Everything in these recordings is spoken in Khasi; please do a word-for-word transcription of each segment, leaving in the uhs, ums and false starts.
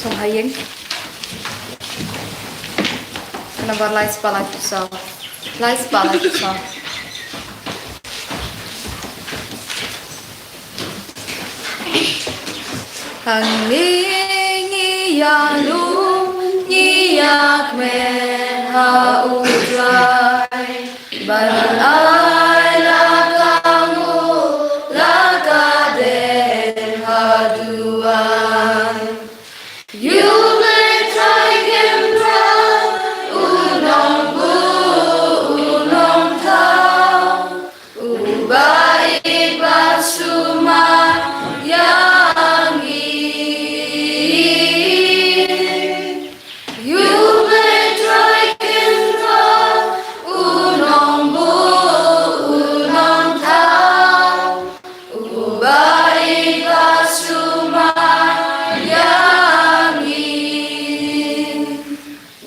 Song ha ïing. Ka number lai spah lai phew saw. Lai spah lai phew saw. Hangne ngi ïalum, ngi ïakmen ha U Trai. Ban ai la ka nguh, la ka dei ha duwan. Ïa U Blei Trai Kynrad, U Nongbuh, U Nongthaw, Uba ïeit bad sumar ïa ngi. Ïa U Blei Trai Kynrad, U Nongbuh, U Nongthaw, Uba ïeit bad sumar ïa ngi.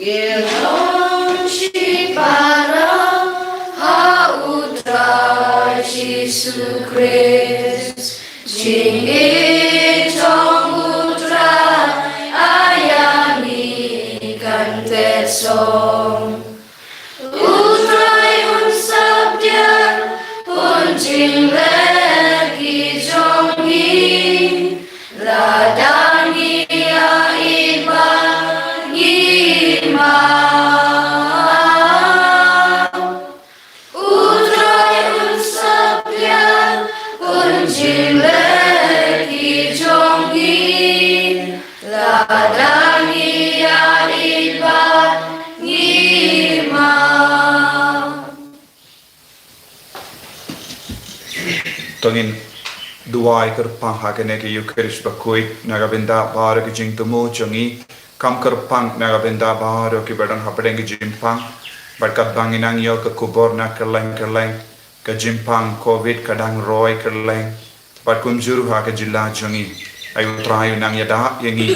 Ngin ym shipara ha U Trai Jisu Khrist. Jingïeit jong U Trai ïa ngi kan teh song. U Trai un sap diar, un jingleh ki jong ngi. Lada ngi ïa i ba ngi map. U Trai un sap diar, un jingleh ki jong ngi. Lada ngi ïa i ba ngi map. To ngin duwai kyrpang ha kane ka Eukharist bakhuid na ka bynta baroh ki jingthmu jong ngi, kam kyrpang na ka bynta baroh kiba don hapdeng ki jingpang, bad katba ngi nang ïoh ka khubor na kylleng kylleng, ka jingpang covid ka dang roi kylleng, bad kumjuh ruh ha ka jylla jong ngi. Ai U Trai u nang ïada ïa ngi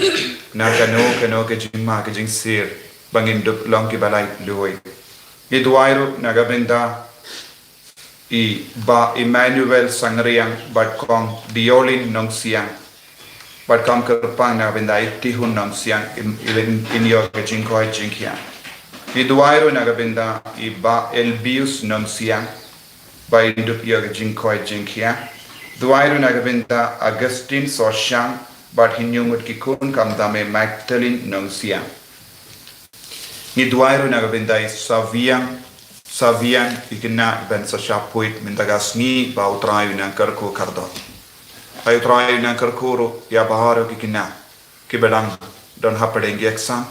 na kano kano ka jingma ka jingsir, ba ngin dup long kiba laitluid. Ngi duwai ruh na ka bynta i Bah Emmanuel Sangriang bad Kong Diolin Nongsiang, bad kam kyrpang na ka bynta i Tihun Nongsiang, in, in, in ïoh ka jingkoit jingkhiah. Ngi duwai ruh na ka bynta i Bah Elbius Nongsiang, ba in dup ïoh ka jingkoit jingkhiah. Duwai ruh na ka bynta Augustine Soshang bad hynñiew ngut ki khun, khamtam i Magdalene Nongsiang. Ngi duwai ruh na ka bynta i Saviang, Saviang, i khynnah iban sa shah phuid mynta ka sngi, ba U Trai u nang kyrkhu khyrdop. Ai U Trai u nang kyrkhu ruh ïa baroh ki khynnah kiba dang don hapdeng ki exam.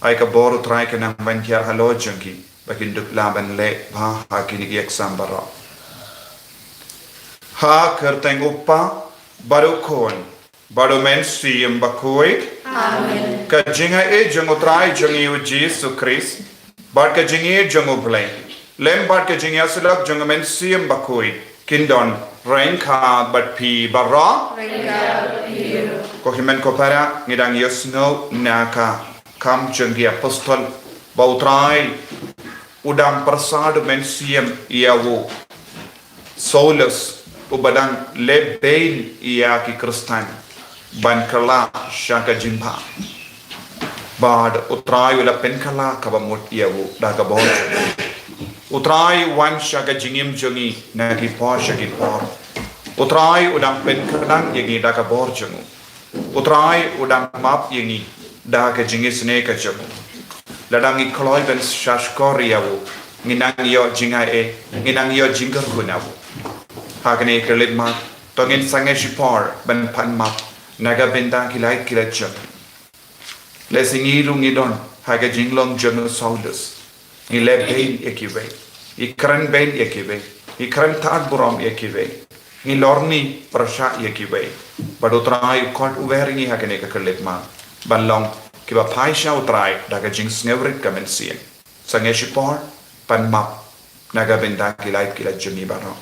Ai ka bor U Trai ka nang ban hiar halor jong ki, ba kin dup lah ban leh bha ha kine ki exam baroh. Ha ka kyrteng U Kpa, bad U Khun, bad U Mynsiem Bakhuid. Amen. Ka jingaiei jong U Trai jong ngi U Jisu Khrist, bad ka jingïeit jong U Blei, lem bad ka jingïasyllok jong U Mynsiem Bakhuid, kin don ryngkat bad phi baroh. Ryngkat bad phi. Ko hynmen ko para, ngi dang ïohsngew na ka kam jong ki apostol, ba U Trai u dang pyrsad U Mynsiem ïa u Saulus, uba dang leh beiñ ïa ki Khristan ban kylla sha ka jingbha. Bad U Trai u la pynkylla kaba mut ïa u da ka bor jong u. U Trai u wan sha ka jingim jong ngi na ki por sha ki por. U Trai u dang pynkynang ïa ngi da ka bor jong u. U Trai u dang map ïa ngi da ka jingisynei ka jong u. Lada ngi kloi ban shahshkor ïa u, ngi nang ïoh jingaiei, ngi nang ïoh jingkyrkhu na u. Ha kane ka khyllipmat, to ngin sangeh shipor ban pan map na ka bynta ki lait ki lajong. Lehse ngi ruh ngi don ha ka jinglong jong u Saulus. Ngi leh beiñ ïa kiwei, ngi kren beiñ ïa kiwei, ngi kren tad burom ïa kiwei, ngi lorni pyrshah ïa kiwei. Bad U Trai u khot uwei ïa ngi ha kane ka khyllipmat ban long kiba phai sha U Trai da ka jingsngewrit ka mynsiem. Sangeh shipor, pan map na ka bynta ki lait ki lajong jong ngi baroh.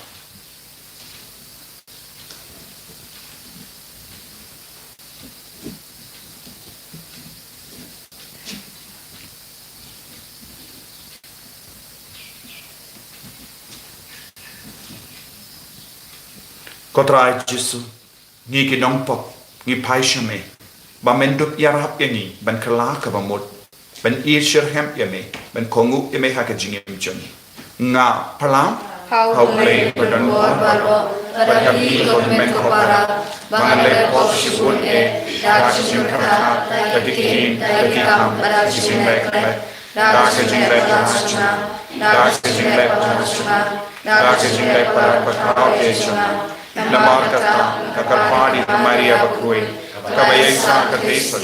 Ko Trai Jisu, ngi ki nongpop, ngi phai sha me. ba men dup ïarap ïa ngi ban kylla kaba mut, ban ïeit shitrhem ïa me, ban kohnguh ïa me ha ka jingim jong ngi. Nga pyrshang ha U Blei ba don bor baroh, bad ha phi ko hynmen ko para, ba ngan leh pop shibun eh da ka jingpyrkhat, da ki ktien, da ki kam bad da ka jingleh khleh, da ka jingleh para jong nga, da ka jingleh para jong nga, da ka jingleh para bakhuid jong nga. Namar kata, ka kyrpad ïa ka Maria bakhuid, kaba ïeng sah ka Khrist,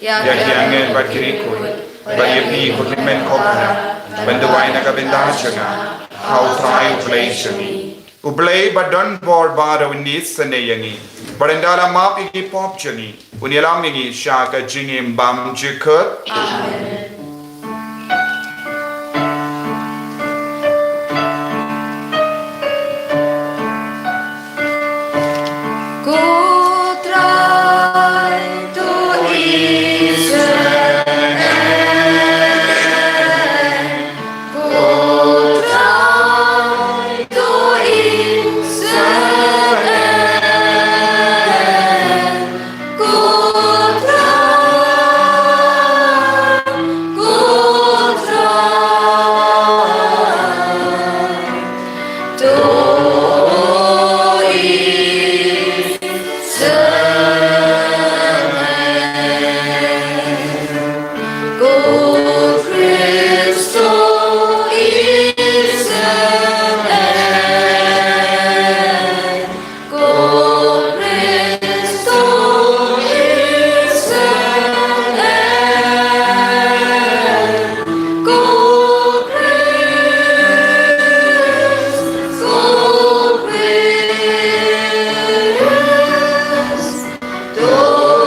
ïa ki angel bad ki riewkhuid, bad ïa phi ko hynmen ko para, ban duwai na ka bynta jong nga ha U Trai U Blei jong ngi. U Blei ba don bor baroh un isynei ïa ngi, bad un da la map ïa ki pop jong ngi, un ïalam ïa ngi sha ka jingim bymjukut. Amen. Ko Trai, to isynei. Ko Trai, to isynei. Ko Trai, ko Trai, to isynei. Ko Khrist, to isynei. Ko Khrist, to isynei. Ko Khrist, ko Khrist, to isynei.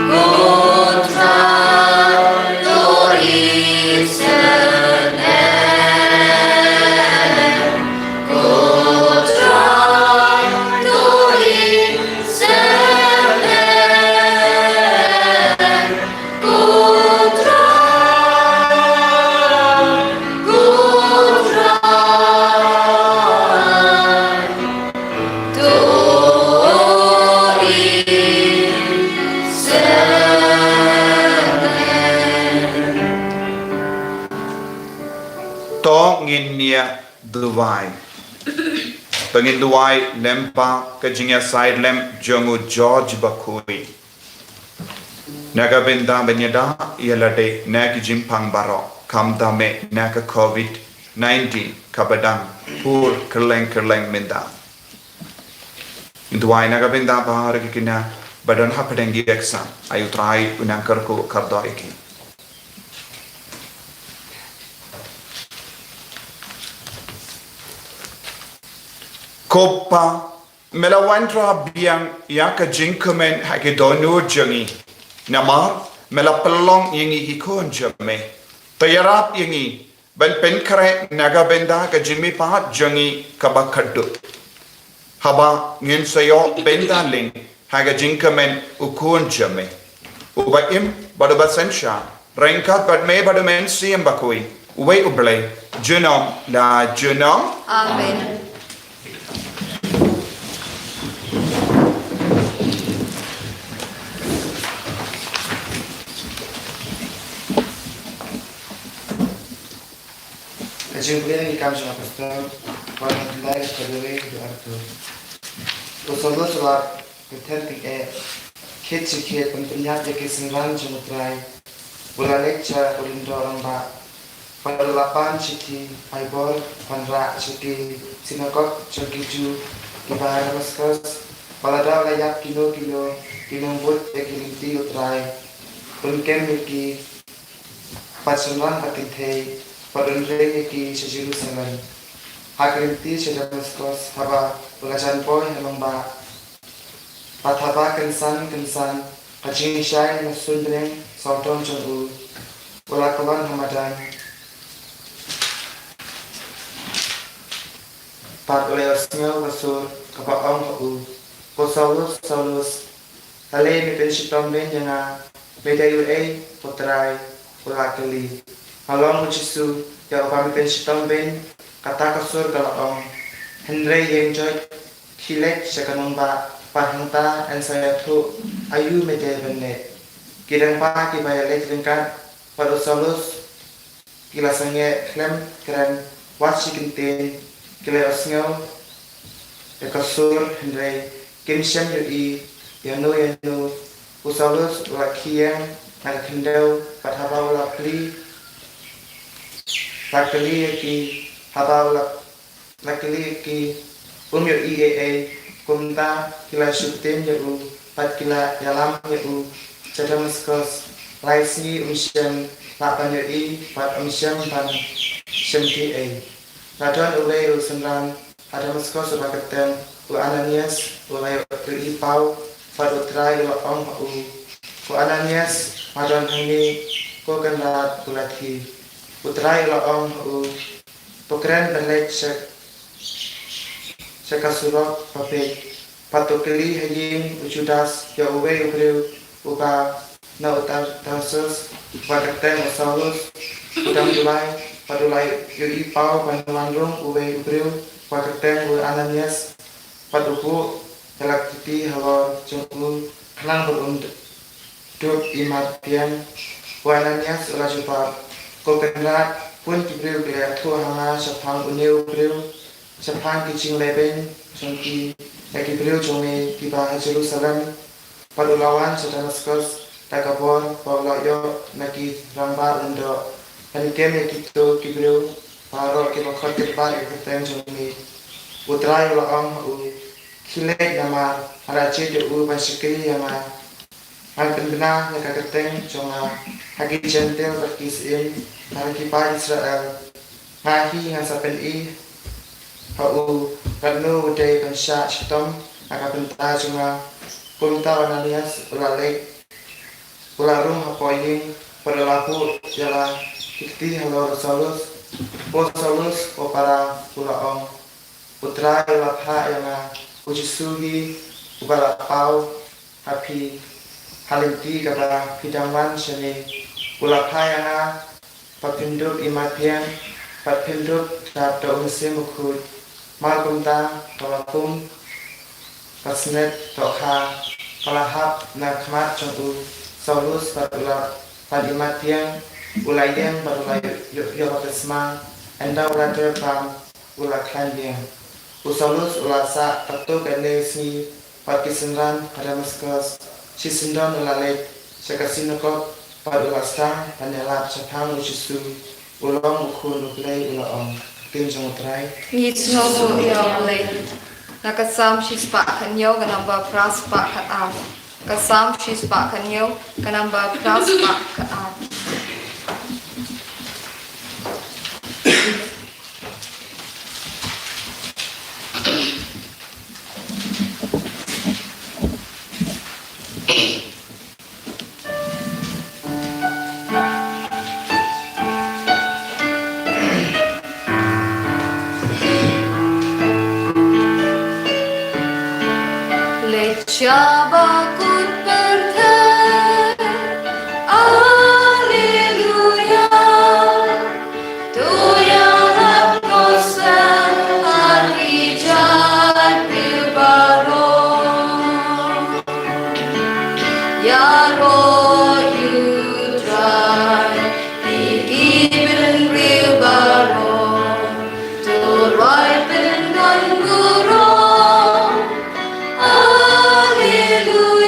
Ko Trai, to isynei. Ko Trai, to isynei. Ko Trai, ko Trai, to isynei. To ngin ïa duwai. To ngin duwai lem ha ka jingïasaid lem jong u George bakhuid. Na ka bynta ban ïada ïa lade na ki jingpang baroh, khamtam eh na ka covid nineteen kaba dang pur kylleng kylleng mynta. Ngin duwai na ka bynta baroh ki khynnah ba don hapdeng ki exam, ai U Trai un nang kyrkhu kyrdoh ïa ki. Ko Pa, me la wanrah biang ïa ka jingkmen ha ki dohnud jong ngi. Namar me la pynlong ïa ngi ki khun jong me. To ïarap ïa ngi ban pynkhreh na ka bynta ka jingmihpat jong ngi kaba khatduh. Haba ngin sa ïoh bynta lyngngoh ha ka jingkmen u Khun jong me, uba im bad uba synshar ryngkat bad me bad u Mynsiem Bakhuid, uwei U Blei, junom la junom. Amen. Ka jingpule na ki kam jong ki apostol, ba la khyndai, ka dei ka dei arphew. U Saulus u la pynthep tyngeh, khet shi khet ban pynïap ïa ki synran jong U Trai. U la leit sha u lyngdoh rangbah, bad u la pan shithi ai bor ban rah sha ki synagog jong ki Jiw kiba ha Damaskus, ba lada u la ïap kino kino ki nongbud ïa ki lynti U Trai, un kem ïa ki bad shynrang bad kynthei, bad un ring ïa ki sha Jerusalem. Ha ka lynti sha Damaskus, haba u la jan poi ha nongbah, bad haba kynsan kynsan ka jingshai na suiñ bneng sawdong jong u, u la kyllon ha madan, bad u la ïohsngew ka sur kaba ong ha u, Ko Saulus, Saulus, balei me pynshitom beiñ ïa nga? Me dei uei, ko Trai? U la kylli. Nga long u Jisu, ïa uba me pynshitom beiñ. kata ka sur ka la ong. Hynrei ïeng joit, khie leit sha ka nongbah, bad hangta yn sa ïathuh aïu me dei ban leit. Ki rangbah kiba ïaleit ryngkat bad u Saulus ki la sangeh khlem kren wat shi kyntien, ki la ïohsngew ïa ka sur, hynrei kim shym ïohi ïano ïano. U Saulus u la khie ïeng na ka khyndew, bad haba u la kylli, la kylli ïa ki, haba u la la kylli ïa ki, um ïohi ei ei. Kumta ki la shu ktien ïa u, bad ki la ïalam ïa u sha Damaskus. Lai sngi um shym lah ban ïohi, bad um shym ban shim ei ei. La don uwei u synran ha Damaskus uba kyrteng u Ananias, u la ïohi paw, bad U Trai u la ong ha u, "Ko Ananias." "Nga don hangne, Ko Kynrad," u la ong. U Trai u la ong ha u, "To kren beit leit sha, sha ka surok ba bieit, bad to kylli ha ïing u Judas ïa uwei u briew uba na u Tar-, Tarsus, uba kyrteng u Saulus. U dang dulai, bad u la ïohi paw ban wan rung uwei u briew uba kyrteng u Ananias, bad u buh ïa la ki kti halor jong u, khnang ba un dup imat biang." U Ananias u la jubab, "Ko Kynrad, bun ki briew ki la ïathuh ha nga shaphang une u briew, shaphang ki jinglehbeiñ jong ki, ïa ki briew jong me kiba ha Jerusalem. Bad u la wan sha Damaskus da ka bor ba u la ïoh na ki rangbah lyngdoh, ban kem ïa kito ki briew baroh kiba khot kyrpad ïa ka kyrteng jong me." U Trai u la ong ha u, "Khie leit namar nga la jied ïa u ban shakri ïa nga, ban pynbna ïa ka kyrteng jong nga ha ki Jentil bad ki syiem, bad ha ki paid Israel. Nga hi ngan sa pyni ha u katno u dei ban shah shitom ha ka bynta jong nga." Kumta u Ananias u la leit, u la rung hapoh ïing, bad u la buh ïa la ki kti halor u Saulus. "Ko Saulus, ko para," u la ong, "U Trai u la phah ïa nga, U Jisu hi uba la paw ha phi ha lynti kaba phi dang wan shane. U la phah ïa nga ba phin dup imat biang, bad phin dup dap da U Mynsiem Bakhuid." Mar kumta, kaba kum ka snet dohkha ka la hap na khmat jong u Saulus, bad u la pan imat biang, u la ïeng bad u la ïoh, ïoh, ïoh baptisma. Ynda u la dep bam, u la khlaiñ biang. U Saulus u la sah katto katne sngi bad ki synran ha Damaskus. Shisyndon u la leit sha ka synagog bad u la sdang ban ïalap shaphang U Jisu, u long U Khun U Blei, u la ong. Ktien jong U Trai. Ngi sngewthuh ïa U Blei. Na ka Salm shispah khathynñiew, ka namba phra spah khatar. Ka Salm shispah khathynñiew, ka namba phra spah khatar. Leit sha bakut pyrthei, Alleluia. To ïarap noh seh ha ki jaitbynriew baroh. Ïaroh ïa U Trai, ïa ki bynriew baroh. To rwai pynban burom. Alleluia.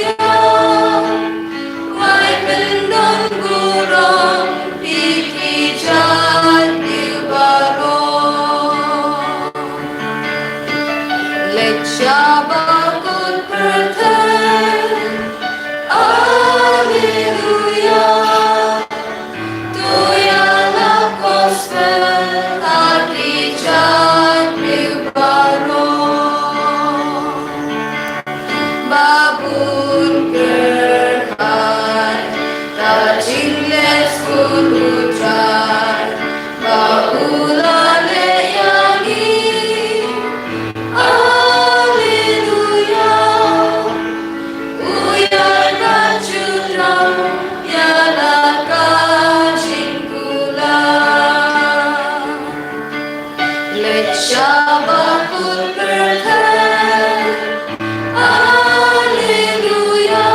Leit sha baroh pyrthei. Haleluya.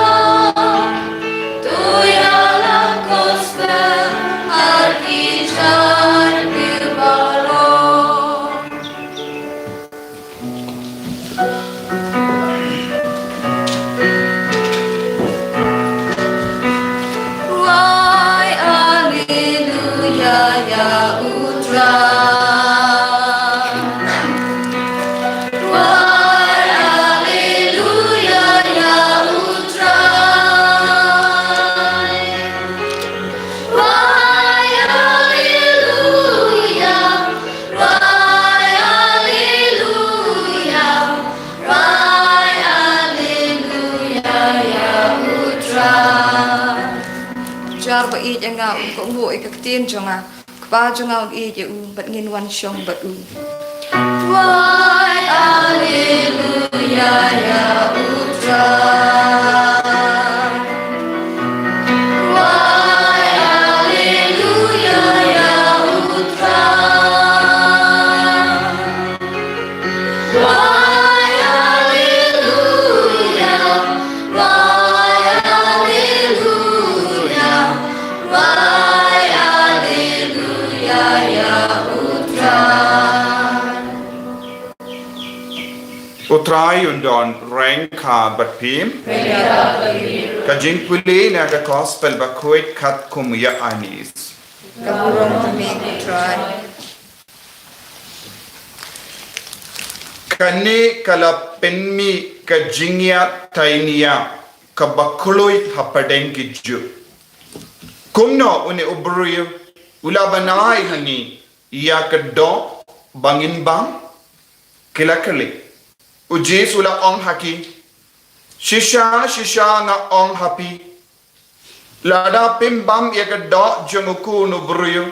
To ïalam gospel ha ki jait pyrthei baroh. Wai, haleluya, ïa U Trai. Wai, haleluya, ïa U Trai. Wai, haleluya. Wai, haleluya. Wai, haleluya, ïa U Trai. Jar ba ïeit ïa nga un kohnguh ïa ka ktien jong nga. Kpa jong nga un ïeit ïa u, bad ngin wan shong bad u. Wai, haleluya, ïa U Trai. Wai, haleluya, ïa U Trai. Wai, haleluya. Wai, haleluya. Wai, haleluya, ïa U Trai. U Trai un don ryngkat bad phi. Ka jingpule na ka gospel ba khuid katkum u Ïoannis. Ka burom ha me ko Trai. Kane ka la pynmih ka jingïatainia kaba khlaiñ hapdeng ki Jiw. Kumno une u briew u la bnai ha ngi ïa ka doh ba ngin bam? Ki la kylli. U Jisu u la ong ha ki, shisha shisha nga ong ha phi, lada phim bam ïa ka doh jong u Khun u briew,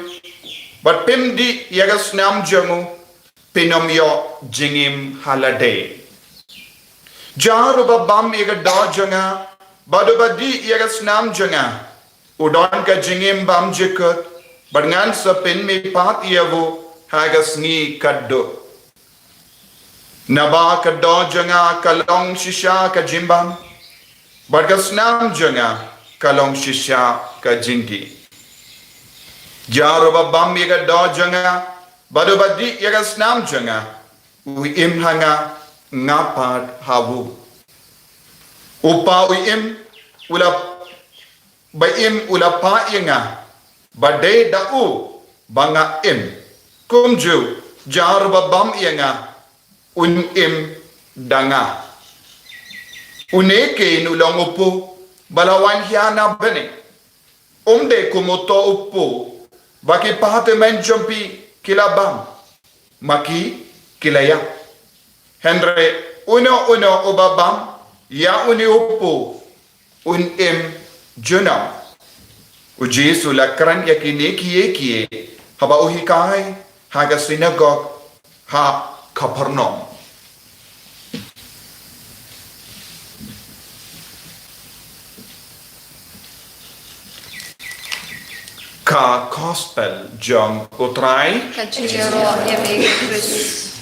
bad phim dih ïa ka snam jong u, phin ym ïoh jingim ha lade. Jar uba bam ïa ka doh jong nga, bad uba dih ïa ka snam jong nga, u don ka jingim bymjukut, bad ngan sa pynmihpat ïa u ha ka sngi kaba kut. Naba ka doh jong nga ka long shisha ka jingbam, bad ka snam jong nga ka long shisha ka jingdih. Jar uba bam ïa ka doh jong nga, bad uba dih ïa ka snam jong nga, u im ha nga, nga pat ha u. U Kpa u im, u la ba im u la pah ïa nga, ba dei da u ba nga im. Kumjuh, jar uba bam ïa nga, un im da nga. Une keiñ u long u kpu ba la wan hia na bneng. Um dei kum uto u kpu ba ki kpa tymmen jong phi ki la bam, ma ki ki la ïap. Hynrei uno uno uba bam ïa une u kpu un im junom. U Jisu u la kren ïa kine kiei kiei haba u hikai ha ka synagog ha Kapernaum. Ka Gospel jong u Trai. Ka jingïaroh ïa me ko Khrist.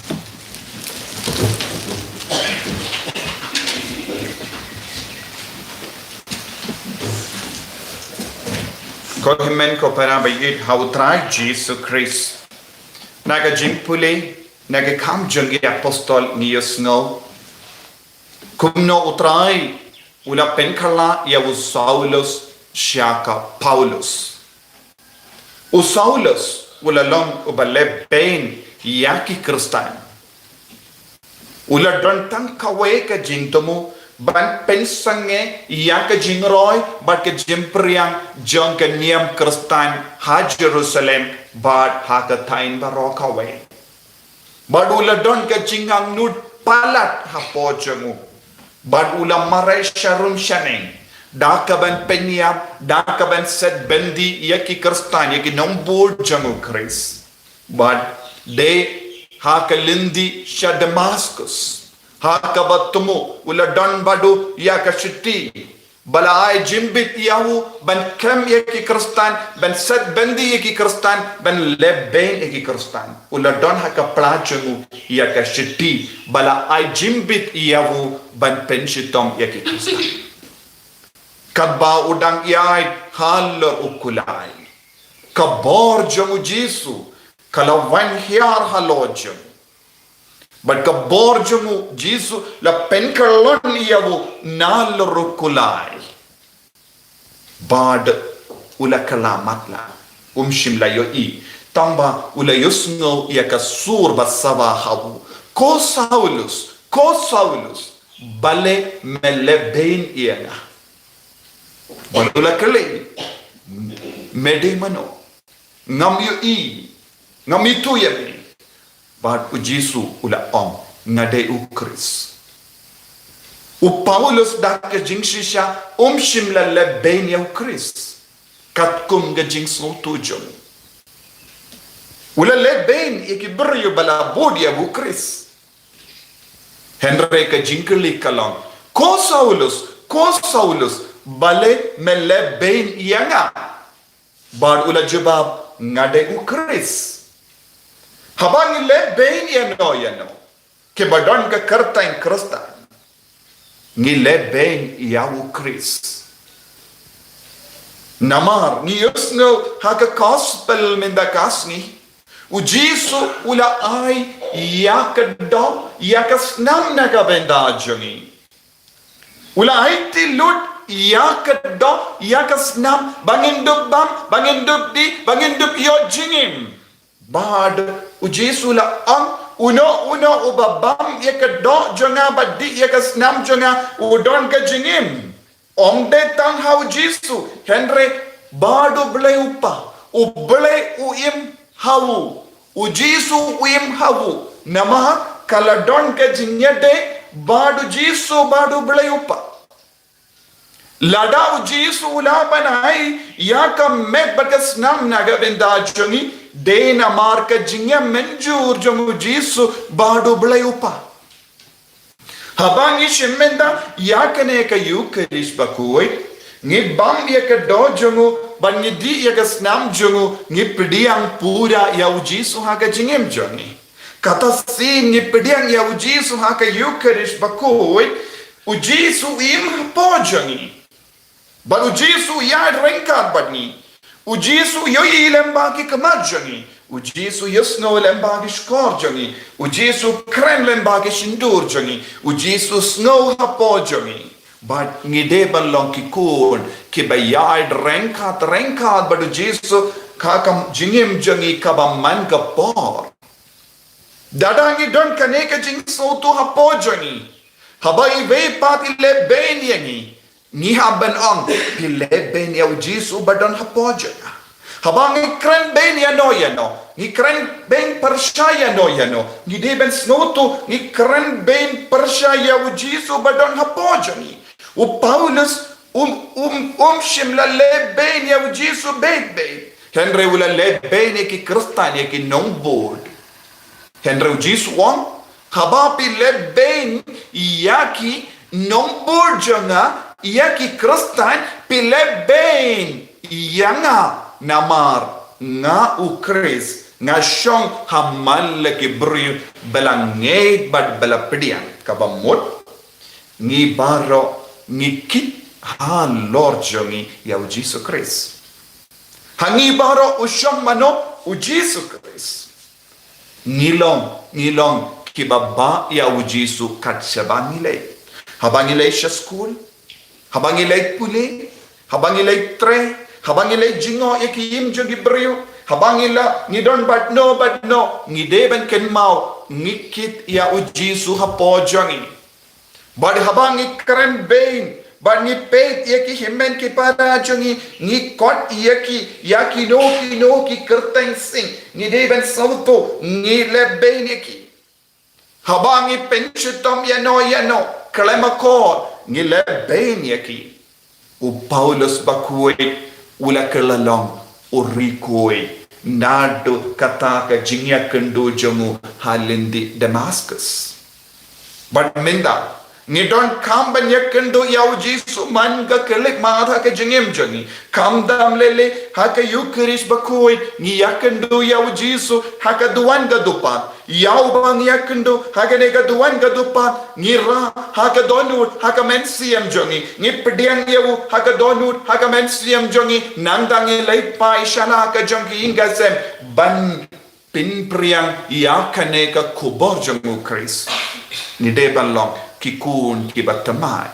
Ko hynmen ko para ba ïeit ha u Trai Jisu Khrist. Na ka jingpule na ka Kam jong ki Apostol ngi ïohsngew kumno u Trai u la pynkylla ïa u Saulus sha ka Paulus. U Saulus u la long uba leh beiñ ïa ki Khristan. U la don tang kawei ka jingthmu ban pynsangeh ïa ka jingroi bad ka jingpyrshang jong ka niam Khristan ha Jerusalem bad ha ka thaiñ baroh kawei. Bad u la don ka jingangnud palat hapoh jong u. Bad u la mareh sharum shaneng da kaban pynïap, da kaban set byndi ïa ki Khristan, ïa ki nongbud jong u Khrist. Bad dei ha ka lynti sha Damaskus, ha kaba thmu u la don bad u ïa ka shithi ba la ai jingbit ïa u ban kem ïa ki Khristan, ban set byndi ïa ki Khristan, ban leh beiñ ïa ki Khristan. U la don ha ka pla jong u ïa ka shithi ba la ai jingbit ïa u ban pynshitom ïa ki Khristan. Katba u dang ïaid halor u kulai, ka bor jong u Jisu ka la wan hiar halor jong u. Bad ka bor jong u Jisu la pynkhlaiñ ïa u nalor u kulai. Bad u la kylla matlah, um shym la ïohi, tangba u la ïohsngew ïa ka sur ba sawa ha u, "Ko Saulus, ko Saulus, balei me leh beiñ ïa nga?" Bad u la kylli, "Me dei mano? Ngam ïohi, ngam ithuh ïa me." Bad u Jisu u la ong, "Nga dei u Khrist." U Paulus da ka jingshisha um shym la leh beiñ ïa u Khrist katkum ka jingsngewthuh jong u. U la leh beiñ ïa ki briew ba la bud ïa u Khrist. Hynrei ka jingkylli ka long, "Ko Saulus, ko Saulus, balei me leh beiñ ïa nga?" Bad u la jubab, "Nga dei u Khrist." Haba ngi leh beiñ ïano ïano, kiba don ka kyrteng Khristan, ngi leh beiñ ïa u Khrist. Namar ngi ïohsngew ha ka gospel mynta ka sngi, u Jisu u la ai ïa ka doh, ïa ka snam na ka bynta jong ngi. U la aiti lut ïa ka doh, ïa ka snam, ba ngin dup bam, ba ngin dup dih, ba ngin dup ïoh jingim. Bad u Jisu u la ong, "Uno uno uba bam ïa ka doh jong nga bad dih ïa ka snam jong nga, u don ka jingim." Ym dei tang ha u Jisu, hynrei bad U Blei U Kpa, U Blei u im ha u. U Jisu u im ha u. Namar ka la don ka jingïadei bad u Jisu bad U Blei U Kpa. Lada u Jisu u la ban ai ïa ka met bad ka snam na ka bynta jong ngi, dei namar ka jingïamynjur jong u Jisu bad U Blei U Kpa. Haba ngi shim mynta ïa kane ka Ïukharist bakhuid, ngi bam ïa ka doh jong u, bad ngi dih ïa ka snam jong u, ngi pdiang pura ïa u Jisu ha ka jingim jong ngi. Kata shisien ngi pdiang ïa u Jisu ha ka Ïukharist bakhuid, u Jisu u im hapoh jong ngi. Bad u Jisu u ïaid ryngkat bad ngi. U Jisu u ïohi lem bad ki khmat jong ngi. U Jisu u ïohsngew lem bad ki shkor jong ngi. U Jisu u kren lem bad ki shyntur jong ngi. U Jisu u sngew hapoh jong ngi. Bad ngi dei ban long ki khun kiba ïaid ryngkat ryngkat bad u Jisu ha ka jingim jong ngi kaba man ka por. Lada ngi don kane ka jingsngewthuh hapoh jong ngi, haba iwei pat i leh beiñ ïa ngi, ngi hap ban ong, "Phi leh beiñ ïa u Jisu ba don hapoh jong nga." Haba ngi kren beiñ ïano ïano, ngi kren beiñ pyrshah ïano ïano, ngi dei ban sngewthuh ngi kren beiñ pyrshah ïa u Jisu ba don hapoh jong ngi. U Paulus um, um, um shym la leh beiñ ïa u Jisu beit beit. Hynrei u la leh beiñ ïa ki Khristan, ïa ki nongbud. Hynrei u Jisu u ong, "Haba phi leh beiñ ïa ki nongbud jong nga, ïa ki Khristan, phi leh beiñ ïa nga, namar nga u Khrist, nga shong ha man la ki briew ba la ngeit bad ba la pdiang." Kaba mut, ngi baroh ngi kit halor jong ngi ïa u Jisu Khrist. Ha ngi baroh u shong mano? U Jisu Khrist. Ngi long, ngi long kiba bah ïa u Jisu kat shaba ngi leit. Haba ngi leit sha skul, haba ngi leit pule, haba ngi leit trei, haba ngi leit jngoh ïa ki ïing jong ki briew, haba ngi la, ngi don bad no bad no, ngi dei ban kynmaw ngi kit ïa u Jisu hapoh jong ngi. Bad haba ngi kren beiñ, bad ngi peit ïa ki hynmen ki para jong ngi, ngi kot ïa ki, ïa kino kino ki kyrteng sing, ngi dei ban sngewthuh ngi leh beiñ ïa ki. Haba ngi pynshitom ïano ïano, khlem akor, ngi leh beiñ ïa ki. U Paulus bakhuid u la kylla long u ri khuid naduh kata ka jingïakynduh jong u ha lynti Damaskus. Bad mynta, Ngi donkam ban ïakynduh ïa u Jisu man ka khyllipmat ha ka jingim jong ngi. Khamtam lei lei ha ka Ïukharist Bakhuid ngi ïakynduh ïa u Jisu ha ka duwan ka dupat. Ïa uba ngi ïakynduh ha kane ka duwan ka dupat, ngi rah ha ka dohnud ha ka mynsiem jong ngi. Ngi pdiang ïa u ha ka dohnud ha ka mynsiem jong ngi. Nangta ngi leit phai sha la ka jong ki ïing ka sem ban pynpriang ïa kane ka khubor jong u Khrist. Ngi dei ban long ki khun kiba thymmai.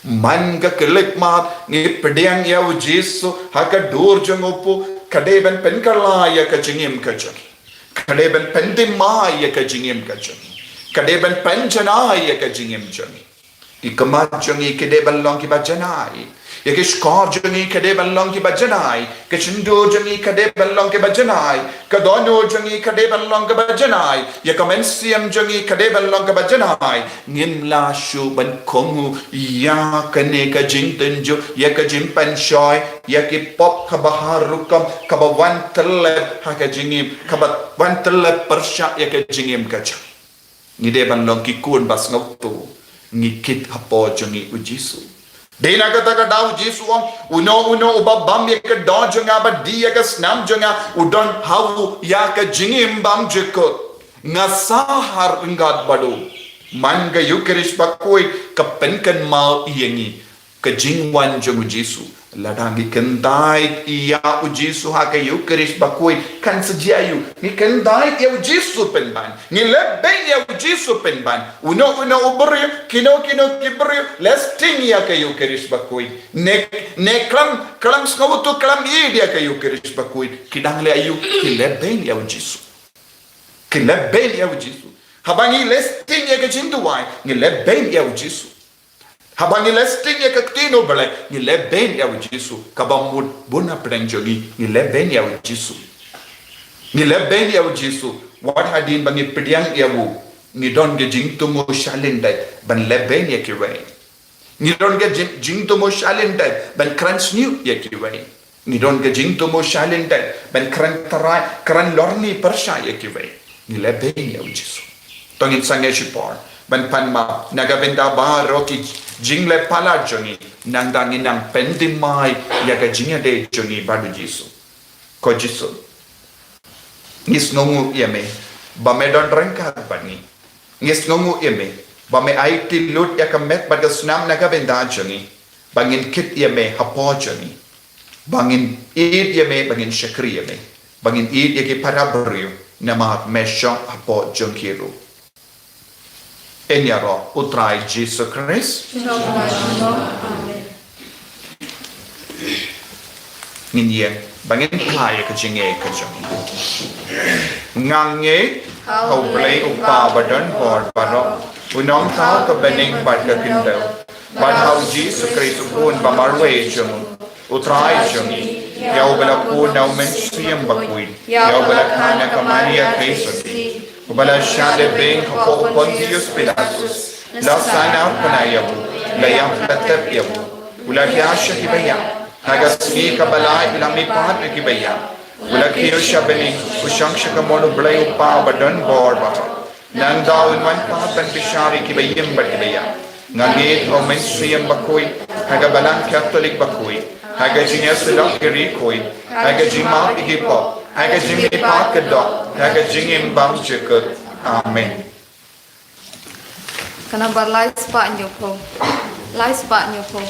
Man ka khyllipmat ngi pdiang ïa u Jisu ha ka dur jong u Blei, ka dei ban pynkylla ïa ka jingim ka jong ngi. Ka dei ban pynthymmai ïa ka jingim ka jong ngi. Ka dei ban pynjanai ïa ka jingim jong ngi. Ki khmat jong ngi ki dei ban long kiba janai. Ïa ki shkor jong ngi ki dei ban long kiba janai. Ka shyntur jong ngi ka dei ban long kiba janai. Ka dohnud jong ngi ka dei ban long kiba janai. Ïa ka mynsiem jong ngi ka dei ban long kiba janai. Ngim lah shuh ban kohnguh ïa kane ka jingtynjuh, ïa ka jingpynshoi ïa ki pop kaba har rukom, kaba wan tyllep ha ka jingim, kaba wan tyllep pyrshah ïa ka jingim ka jong ngi. Ngi dei ban long ki khun ba sngewthuh. Ngi kit hapoh jong ngi u Jisu. Dei na kata ka daw u Jisu u ong, uno uno uba bam ïa ka doh jong nga bad die ïa ka snam jong nga, u don ha u ïa ka jingim bymjukut. Nga sah ha ryngkat bad u. Man ka Ïukharist Bakhuid ka pynkynmaw ïa ngi ka jingwan jong u Jisu. Lada ngi kyntait ïa u Jisu ha ka Ïukharist Bakhuid, kan sa jia ïa u. Ngi kyntait ïa u Jisu pynban. Ngi lehbeiñ ïa u Jisu pynban. Uno uno u briew, kino kino ki briew, leh sting ïa ka Ïukharist Bakhuid. Ne, ne khlem, khlem sngewthuh, khlem ïeit ïa ka Ïukharist Bakhuid. Ki dang leh aïu, ki lehbeiñ ïa u Jisu. Ki lehbeiñ ïa u Jisu. Haba ngi leh sting ïa ka jingduwai, ngi lehbeiñ ïa u Jisu. Haba ngi leh sting ïa ka ktien u Blei, ngi lehbeiñ ïa u Jisu. Kaba mut bun na pdeng jong ngi, ngi lehbeiñ ïa u Jisu. Ngi lehbeiñ ïa u Jisu. Wat hadien ba ngi pdiang ïa u, ngi don ka jingthmu shalyndet ban lehbeiñ ïa kiwei. Ngi don ka jing, jingthmu shalyndet ban kren sniew ïa kiwei. Ngi don ka jingthmu shalyndet ban kren trai, kren lorni pyrshah ïa kiwei. Ngi lehbeiñ ïa u Jisu. To ngin sangeh shipor ban pan map na ka bynta baroh ki jingleh palat jong ngi, nangta ngin nang pynthymmai ïa ka jingïadei jong ngi bad u Jisu. Ko Jisu, ngi sngewnguh ïa me ba me don ryngkat bad ngi. Ngi sngewnguh ïa me ba me aiti lut ïa ka met bad ka snam na ka bynta jong ngi, ba ngin kit ïa me hapoh jong ngi, ba ngin ïeit ïa me, ba ngin shakri ïa me, ba ngin ïeit ïa ki para briew namar me shong hapoh jong ki ruh. Yn ïaroh u Trai Jisu Khrist. Amen. Ngin ïeng ba ngin phai ïa ka jingngeit ka jong ngi. Nga ngeit ha u Blei u Kpa ba don bor baroh, u nongthaw ka bneng bad ka khyndew, bad ha u Jisu Khrist u Khun ba marwei jong u, u Trai jong ngi, ïa uba la kut na u Mynsiem Bakhuid, ïa uba la kha na ka Maria Theisotti, uba la shah lehbeiñ hapoh u Pontius Pilatus, la sahnarphna ïa u, la ïap la tep ïa u, u la hiar sha kiba ïap, ha ka sngi kaba lai u la mihpat na kiba ïap, u la kiew sha bneng, u shong sha kamon u Blei u Kpa ba don bor baroh. Nangta un wan pat ban bishar ïa kiba im bad kiba ïap. Nga ngeit ha u Mynsiem Bakhuid, ha ka Balang Katholik bakhuid, ha ka jingïasyllok ki riewkhuid, ha ka jingmap ïa ki pop, ha ka jingmihpat ka doh, ha ka jingim bymjukut. Amen. Ka nambar lai spah hynñiewphew. Lai spah hynñiewphew.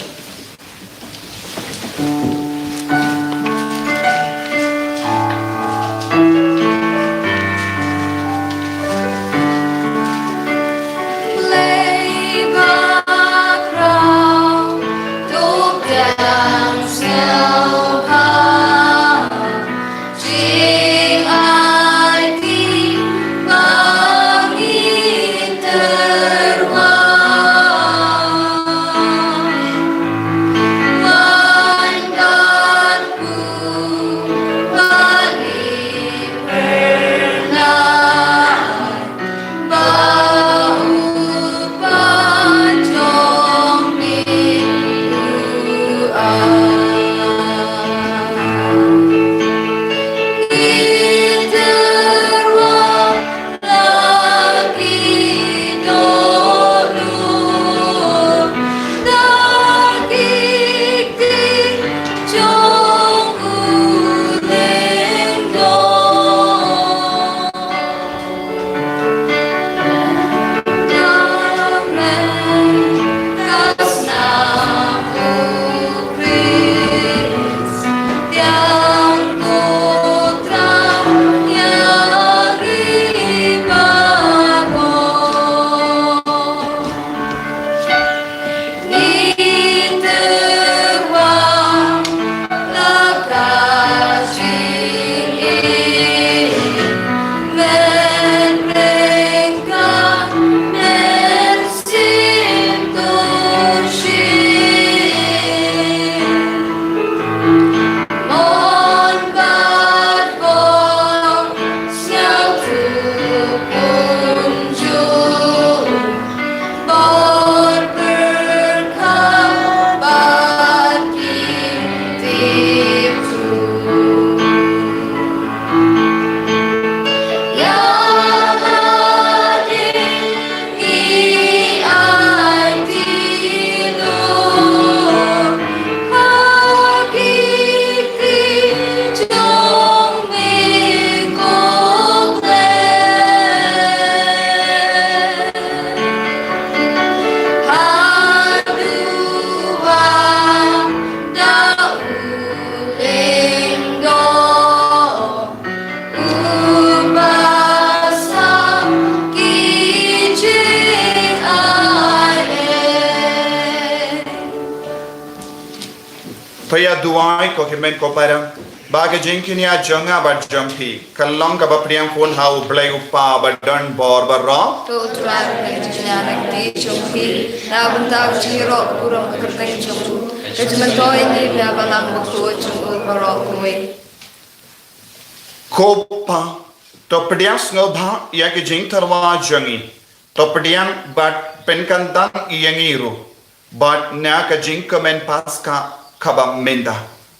To ïa duwai ko hynmen ko para, ba ka jingkñia jong nga bad jong phi kan long kaba pdiang khun ha U Blei U Kpa ba don bor baroh. To U Trai, U Blei jong ngi, jong phi, na bynta ka jingïaroh ka burom ka kyrteng jong u, ka jingmyntoi ïa ngi na balang bakhuid jong u baroh kawei. Ko Pa, to pdiang sngewbha ïa ka jingtyrwa jong ngi, to pdiang bad pynkyntang ïa ngi ruh bad na ka jingkmen Paska kaba mynta.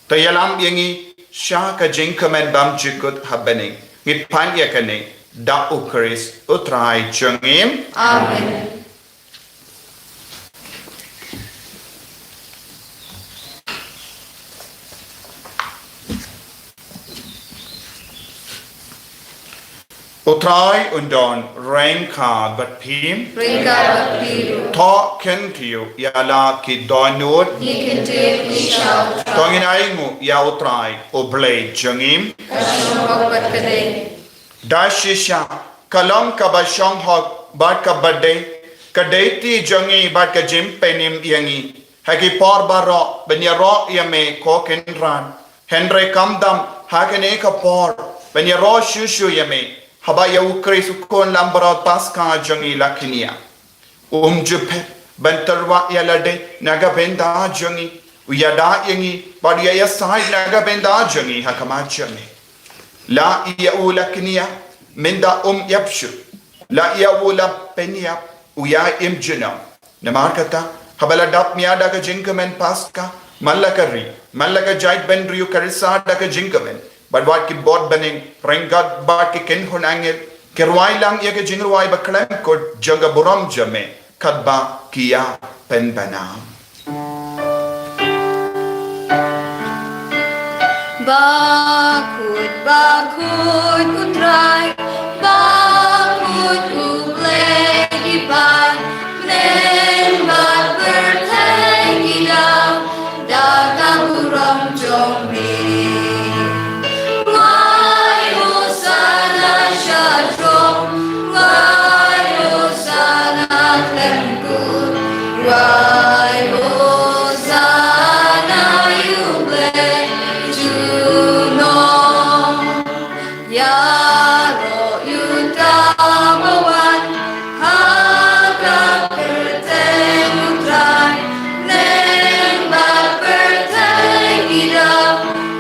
To ïalam ïa ngi sha ka jingkmen bymjukut ha bneng. Ngi pan ïa kane da U Khrist U Trai jong ngi. Amen. U Trai un don ryngkat bad phi. Ryngkat bad phi ruh. To khyndiat ïa la ki dohnud. Ngi khyndiat ïa phi sha U Trai. To ngin ainguh ïa U Trai U Blei jong ngi. Ka shong hok bad ka dei. Da shisha ka long kaba shong hok bad kaba dei, ka dei ti jong ngi bad ka jingpynim ïa ngi ha ki por baroh ban ïaroh ïa me ko Kynrad. Hynrei khamtam ha kane ka por ban ïaroh shuh shuh ïa me, haba ïa U Khrist U Khun lam baroh Paska jong ngi la kñia. Um ju phet ban tyrwa ïa lade na ka bynta jong ngi, u ïada ïa ngi bad u ïa ïasaid na ka bynta jong ngi ha khmat jong me. La ïa u la kñia, mynta um ïap shuh. La ïa u la pynïap, u ïa im junom. Namar kata, haba la dap mia da ka jingkmen Paska, man la ka ri, man la ka jaitbynriew ka risa da ka jingkmen, bad wat ki bor bneng, ryngkat bad ki kynhun angel, ki rwai lang ïa ka jingrwai ba khlem kut jong ka burom jong me, katba ki ïa pynbna. Bakhuid, bakhuid U Trai, bakhuid U Blei ki paid, bneng bad pyrthei ki daw da ka burom jong me. Wai Hosana sha shrong, wai Hosana khlem kut, wai Hosana ïa U Blei junom. Ïaroh ïa uta ba wan ha ka kyrteng U Trai, bneng bad pyrthei ki daw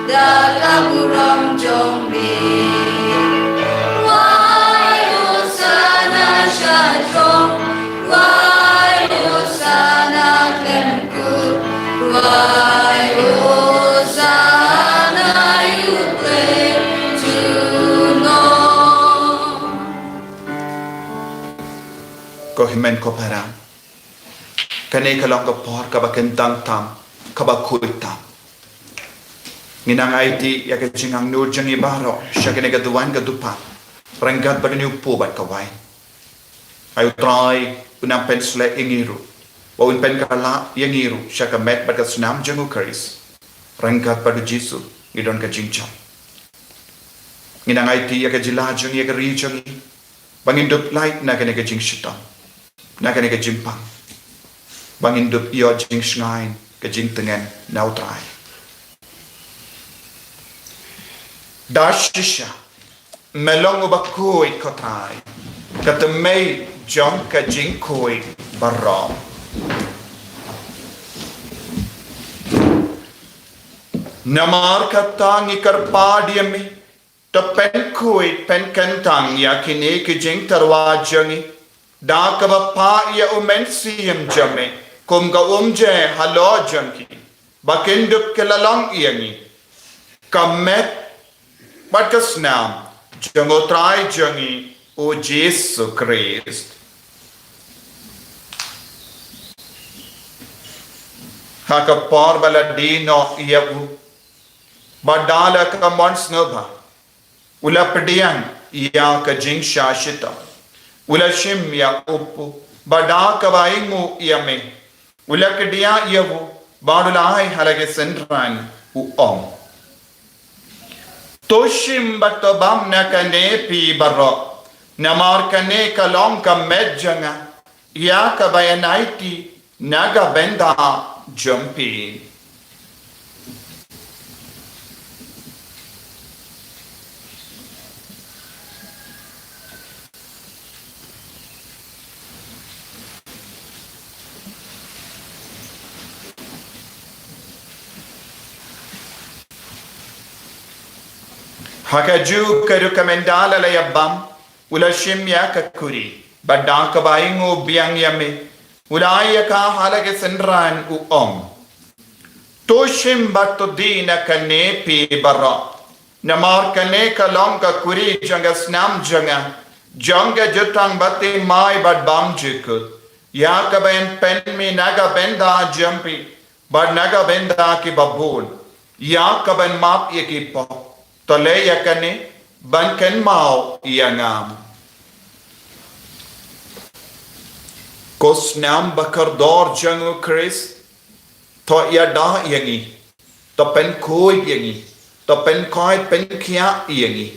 da ka burom jong me. Wai Hosana sha shrong, wai Hosana khlem kut, wai Hosana ïa U Blei junom. Ko hynmen ko para, kane ka long ka por kaba kyntang tam, kaba khuid tam. Ngin nang aiti ïa ka jingangnud jong ngi baroh sha kane ka duwan ka dupan, ryngkat bad une u kpu bad ka waiñ. Ai U Trai, un nang pynsleh ïa ngi ruh, ba un pynkylla ïa ngi ruh sha ka met bad ka snam jong U Khrist. Ryngkat bad U Jisu ngi don ka jingjop. Ngin nang aiti ïa ka jylla jong ngi, ïa ka ri jong ngi, ba ngin dup lait na kane ka jingshitom, na kane ka jingpang, ba ngin dup ïoh jingshngaiñ ka jingtngen na U Trai. Da shisha me long uba khuid, ko Trai, ka tymmen jong ka jingkhuid baroh. Namar kata ngi kyrpad ïa me, to pynkhuid pynkyntang ïa kine ki jingtyrwa jong ngi da kaba phah ïa U Mynsiem jong me kum ka umjer halor jong ki, ba kin dup ki la long ïa ngi ka met bad ka snam jong U Trai jong ngi U Jisu Khrist. Ha ka por ba la die noh ïa u, bad da la ka mon sngewbha, u la pdiang ïa ka jingshah shitom, u la shim ïa u kpu, bad da kaba ainguh ïa me, u la kdiah ïa u, bad u la ai ha la ki synran, u ong: To shim bad to bam na kane phi baroh, namar kane ka long ka met jong nga, ïa kaba yn aiti na ka bynta jong phi. Ha kajuh ka rukom ynda la ïa bam, u la shim ïa ka kuri, bad da kaba ainguh biang ïa me, u la ai ïa ka ha la ki synran, u ong: To shim bad to die na kane phi baroh. Namar kane ka long ka kuri jong ka snam jong nga, jong ka jutang bathymmai bad bymjukut, ïa kaban pynmih na ka bynta jong phi bad na ka bynta kiba bun, ïa kaban map ïa ki pop. To leh ïa kane ban kynmaw ïa nga. Ko snam bakordor jong u Khrist, to ïada ïa ngi, to pynkhuid ïa ngi, to pynkhuid pynkhiah ïa ngi.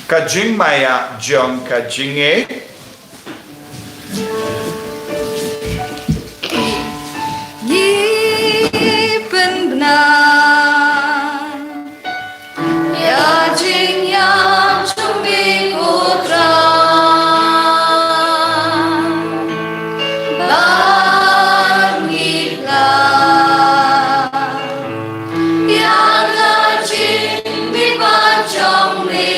Ka jingmaïa jong ka jingïeit. Ngi pynbna ïa jingïap jong me, ko Trai, bad ngi la ïa ka jingmihpat jong me.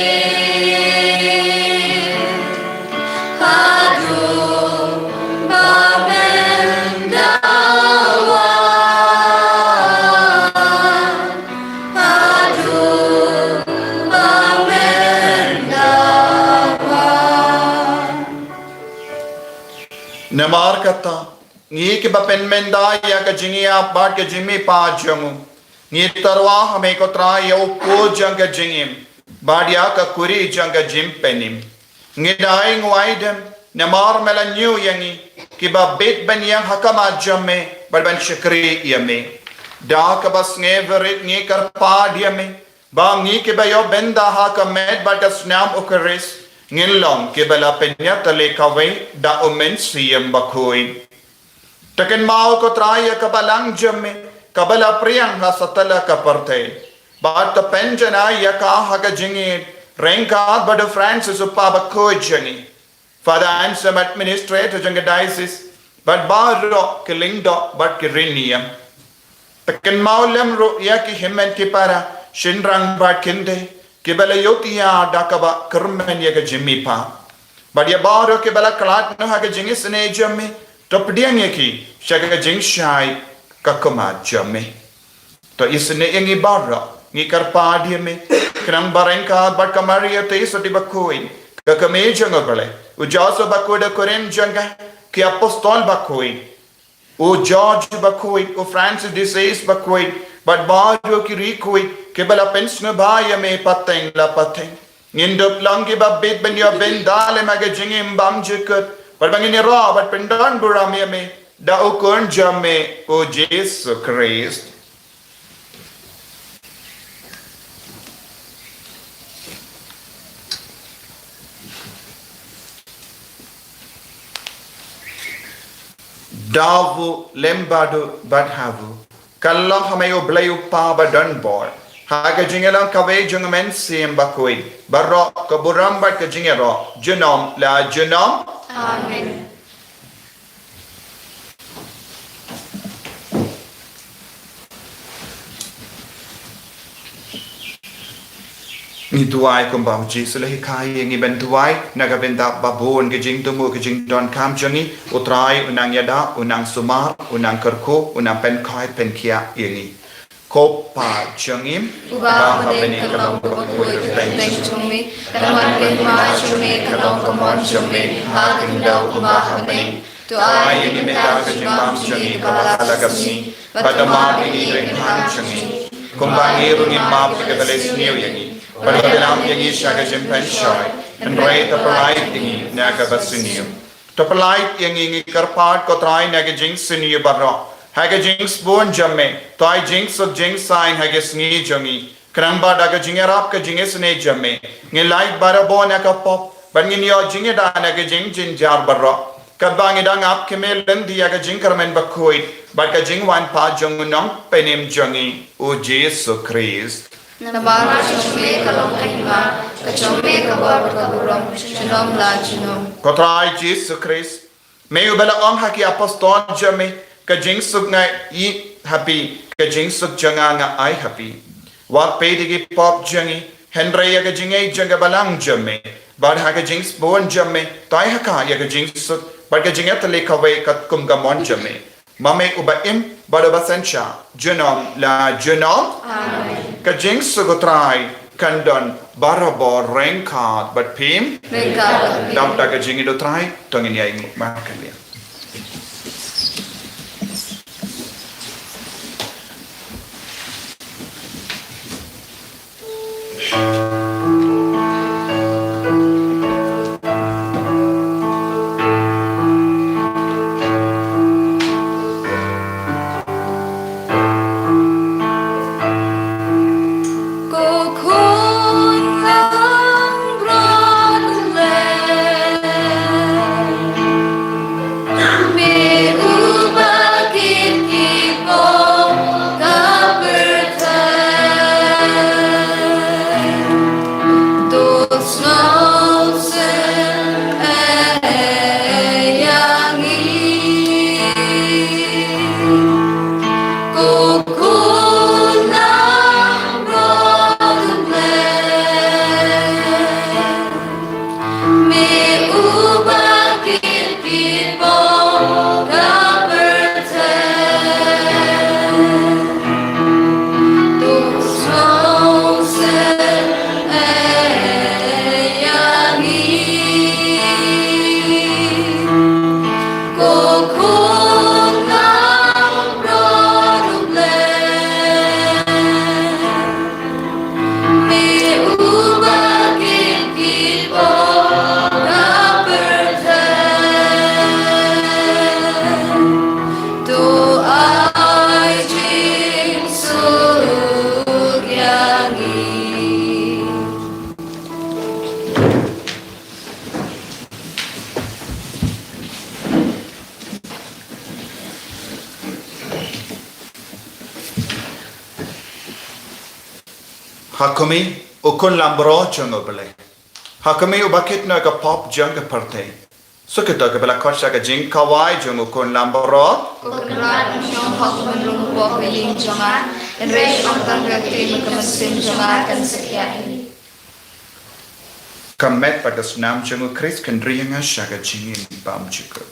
Haduh ba men da wan, haduh ba men da wan. Namar kata, ngi kiba pynmynda ïa ka jingïap bad ka jingmihpat jong u, ngi tyrwa ha me ko Trai ïa u khuid jong ka jingim, bad ïa ka kuri jong ka jingpynim. Ngi da ainguh aidem namar me la ñiew ïa ngi, kiba bit ban ïeng ha khmat jong me bad ban shakri ïa me. Da kaba sngewrit ngi kyrpad ïa me, ba ngi kiba ïoh bynta ha ka met bad ka snam u Khrist, ngin long kiba la pynïatylli kawei da u Mynsiem Bakhuid. To kynmaw ko Trai ïa ka Balang jong me, kaba la pdiang ha satlak ka pyrthei, bad to pynjanai ïa ka ha ka jingïeit, ryngkat bad u Francis u Kpa Bakhuid jong ngi, Father Anselm, Administrator jong ka Diocese, bad baroh ki lyngdoh bad ki riewniam. To kynmaw lem ruh ïa ki hynmen ki para, shynrang bad kynthei, kiba la ïohthiah da kaba kyrmen ïa ka jingmihpat. Bad ïa baroh kiba la khlad noh ha ka jingisynei jong me, to pdiang ïa ki sha ka jingshai ka khmat jong me. To isynei ïa ngi baroh, ngi kyrpad ïa me, khnang ba ryngkat bad ka Maria Theisotti Bakhuid, ka kmie jong u Blei, u Joseph Bakhuid, u kurim jong ka, ki apostol bakhuid, u George Bakhuid, u Francis de Sales Bakhuid, bad baroh ki riewkhuid kiba la pynsngewbha ïa me pateng la pateng, ngin dup long kiba bit ban ïoh bynta lem ha ka jingim bymjukut, bad ba ngin ïaroh bad pyndonburom ïa me da u Khun jong me, u Jisu Khrist. Dawu lem bad u bad ha u. Ka long ha me u Blei u Kpa badonbor, ha ka jingïalang kawei jong u Mynsiem Bakhuid, baroh ka burom bad ka jingïaroh, junom la junom. Amen. Ngi duwai kumba u Jisu u la hikai ïa ngi ban duwai, na ka bynta ba bun ka jingthmu, ka jingdonkam jong ngi, u Trai un nang ïada, un nang sumar, un nang kyrkhu, un nang pynkhuid pynkhiah ïa ngi. Ko Pa jong ngi, uba ha bneng, ka long kaba khuid ka kyrteng jong me, kan wan ka hima jong me, kan long ka mon jong me ha ka khyndew uba ha bneng. To ai ïa ngi mynta ka jingbam jong ngi kaba ha la ka sngi, bad to map ïa ngi ki kyrdan jong ngi, kumba ngi ruh ngi map ïa kiba la isniew ïa ngi, bad to ym lam ïa ngi sha ka jingpynshoi, hynrei to pyllait ïa ngi na kaba sniew. To pyllait ïa ngi, ngi kyrpad ko Trai, na ka jingsniew baroh, ha ka jingsbun jong me, to ai jingsuk jingsaiñ ha ka sngi jong ngi, khnang ba da ka jingïarap ka jingisynei jong me, ngin lait barabor na ka pop, bad ngin ïoh jingïada na ka jingjynjar baroh, katba ngi dang ap khmih lynti ïa ka jingkyrmen bakhuid bad ka jingwan pat jong u Nongpynim jong ngi, u Jisu Khrist. Namar ka jong me ka long ka hima, ka jong me ka bor bad ka burom, junom la junom. Ko Trai Jisu Khrist, me uba la ong ha ki apostol jong me, ka jingsuk nga ai ha phi, ka jingsuk jong nga nga ai ha phi. Wat peit ïa ki pop jong ngi, hynrei ïa ka jingngeit jong ka balang jong me. Bad ha ka jingsbun jong me, tai ha ka ïa ka jingsuk, bad ka jingïatylli kawei katkum ka mon jong me. Ma me uba im bad uba synshar, junom la junom. Amen. Ka jingsuk u Trai kan don barabor ryngkat bad phi. Ryngkat bad phi. Dap da ka jingïeit u Trai, to ngin ïa ïeng markylliang. Ko khun langbrot leh, me uba kit ki pop ka pyrthei. To sngewsih ïa ngi. Ko khun langbrot leh, me uba kit ki pop ka pyrthei. To sngewsih ïa ngi. Ko khun langbrot leh, me uba kit ki pop ka pyrthei. To ai jingsuk ïa ngi. Ha khmih, u khun langbrot jong U Blei. Ha khmih, uba kit noh ïa ka pop jong ka pyrthei. Suk ïa uto kiba la khot sha ka jingkhawai jong u khun langbrot. Ko Kynrad, ym shong ha u khun rung u pop ha ïing jong nga, hynrei shong tang ka ktien ka mynsiem jong nga kan sa khia hi. Ka met bad ka snam jong u Khrist kan ri ïa nga sha ka jingim bymjukut.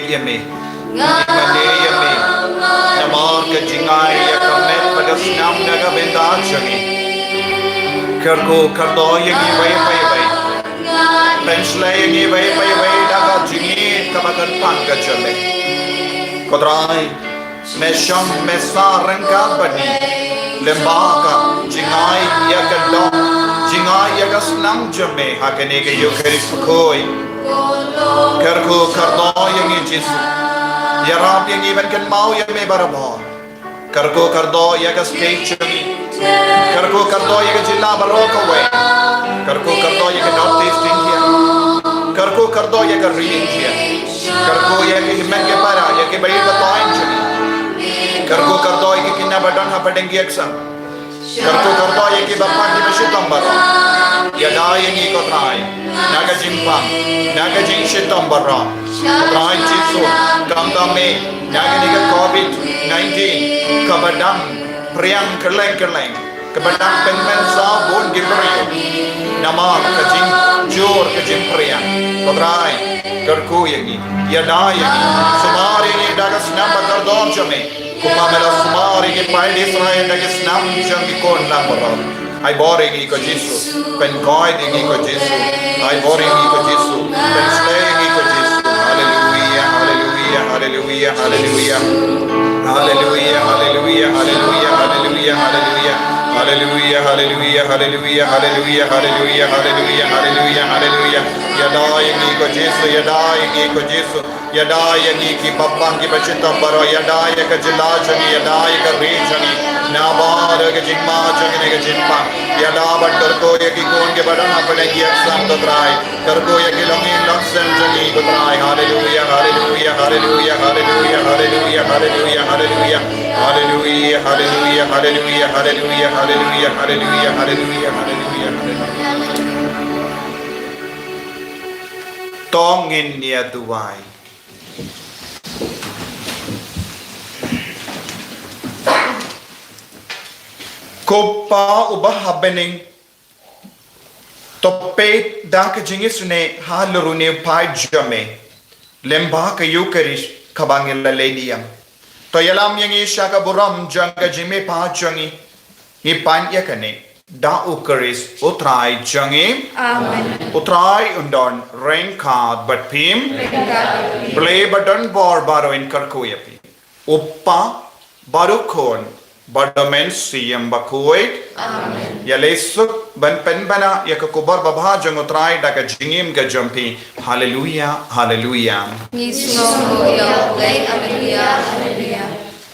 ïa me. Ngi mane ïa me. Namar ka jingai ïa ka met bad ka snam na ka bynta jong ngi. Kyrkhu kyrdoh ïa ngi iwei pa iwei. Pynshlei ïa ngi iwei pa iwei da ka jingïeit kaba kyrpang ka jong me. Ko Trai, me shong me sah ryngkat bad ngi. Lyngba ka jingai ïa ka doh, jingai ïa ka snam jong me ha kane ka Eukharist bakhuid. Kyrkhu kyrdoh ïa ngi Jisu. Ïarap ïa ngi ban kynmaw ïa me barabor. Kyrkhu kyrdoh ïa ka state jong ngi. Kyrkhu kyrdoh ïa ka jylla baroh kawei. Kyrkhu kyrdoh ïa ka North East India. Kyrkhu kyrdoh ïa ka ri India. Kyrkhu ïa ki hynmen ki para, ïa ki barit ba taiñ jong ngi. Kyrkhu kyrdoh ïa ki khynnah ba don ha pdeng ki exam. Kyrkhu kyrdoh ïa ki bapang ki bashitom baroh. Ïada ïa ngi ko Trai. Na ka jingpang, na ka jingshitom baroh. Ko Trai Jisu, khamtam me, na kane ka covid nineteen, kaba dang phriang kylleng kylleng, kaba dang pynmynsaw bun ki briew. Namar ka jingjur ka jingphriang. Ko Trai, kyrkhu ïa ngi, ïada ïa ngi, sumar ïa ngi da ka snam ba kordor jong me. Kumba me la sumar ïa ki paid Israel da ki snam jong ki khun langbrot. Ai bor ïa ngi ko Jisu. Pynkoit ïa ngi ko Jisu. Ai bor ïa ngi ko Jisu. Pynshlei ïa ngi ko Jisu. Haleluia, haleluia, haleluia, haleluia. Haleluia, haleluia, haleluia, haleluia, haleluia. Haleluia, haleluia, haleluia, haleluia, haleluia, haleluia, haleluia. Ïada ïa ngi ko Jisu, ïada ïa ngi ko Jisu. Ïada ïa ngi ki bapang ki bashitom baroh, ïada ïa ka jylla jong ngi, ïada ïa ka ri jong ngi. Naba da ka jingma jong ngi ne ka jingpang. Ïada bad kyrkhu ïa ki khun kiba don ha pdeng ki exam ko Trai. Kyrkhu ïa ki longïing longsem jong ngi ko Trai. Haleluia, haleluia, haleluia, haleluia, haleluia, haleluia, haleluia. Haleluia, haleluia, haleluia, haleluia, haleluia, haleluia, haleluia, haleluia, haleluia. To ngin ïa duwai. Ko Pa uba ha bneng, to peit da ka jingisynei halor une u paid jong me, lyngba ka Eukharist kaba ngi la leit ïam. To ïalam ïa ngi sha ka burom jong ka jingmihpat jong ngi. Ngi pan ïa kane da U Khrist U Trai jong ngi. Amen. U Trai un don ryngkat bad phi. Ryngkat bad phi. Blei ba don bor baroh un kyrkhu ïa phi. U Kpa bad U Khun bad U Mynsiem Bakhuid. Amen. Ïaleh suk ban pynbna ïa ka khubor babha jong U Trai da ka jingim ka jong phi. Haleluia, haleluia. Ngi sngewbha ïa U Blei, haleluia, haleluia.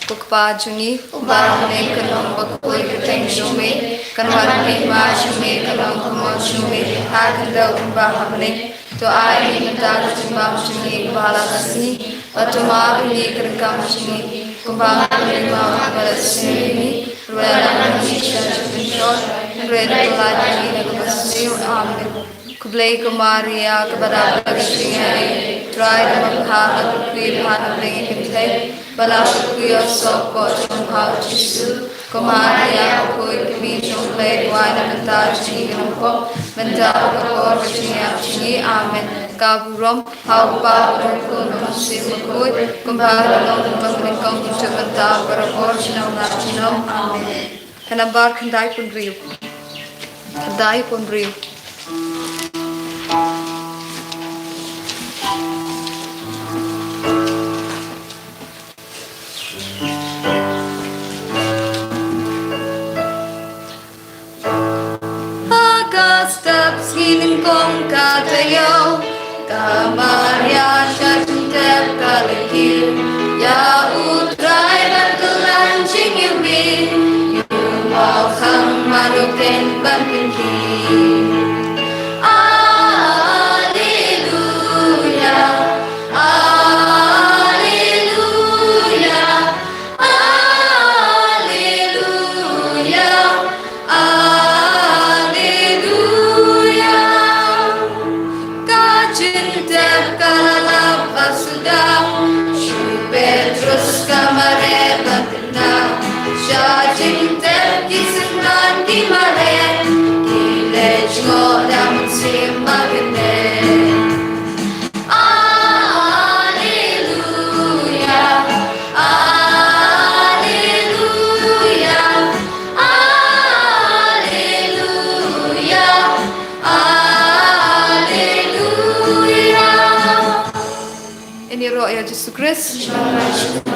Ko Kpa jong ngi uba ha bneng, kan long bakhuid ka kyrteng jong me, kan wan ka hima jong me, kan long ka mon jong me ha khyndew kumba ha bneng. To ai ïa ngi mynta ka jingbam jong ngi kaba ha la ka sngi, bad to map ïa ngi ka ryngkang jong ngi kumba ngi map ïa kiba la sngewsih ïa ngi, ruh ym ai ngi sha ka jingpynshoi, hynrei to laid ngi na kaba sniew. Amen. Khublei ko Maria, kaba dap da ka jingaiei, U Trai u don bad phi, la kyrkhu phi ha baroh ki kynthei, bad la kyrkhu ïa u soh ka jong u Jisu. Ko Maria bakhuid, ka Mei jong U Blei, duwai na ka bynta jong ngi ki nongpop, mynta bad ka por ka jingïap jong ngi. Amen. Ka burom ha U Kpa, bad ha U Khun, bad ha U Mynsiem Bakhuid, kumba ka la long, ka don, ka don, ka jong mynta, barabor, junom la junom. Amen. Ka nambar khyndai phew hynriew. Khyndai phew hynriew. Ha ka step sngi nyngkong ka taïew, ka Maria sha jingtep ka la kiew ïa U Trai ban kylla jingïewbih, ïa u mawkhang mano ken ban pynkiew. Alleluia, alleluia, alleluia. Alleluia. Ka jingtep ka la lap ba suda, shu Petrus ka mareh ban kynmaw. Sha jingtep ki synran ki mareh, ki leit Ïa Jisu Khrist.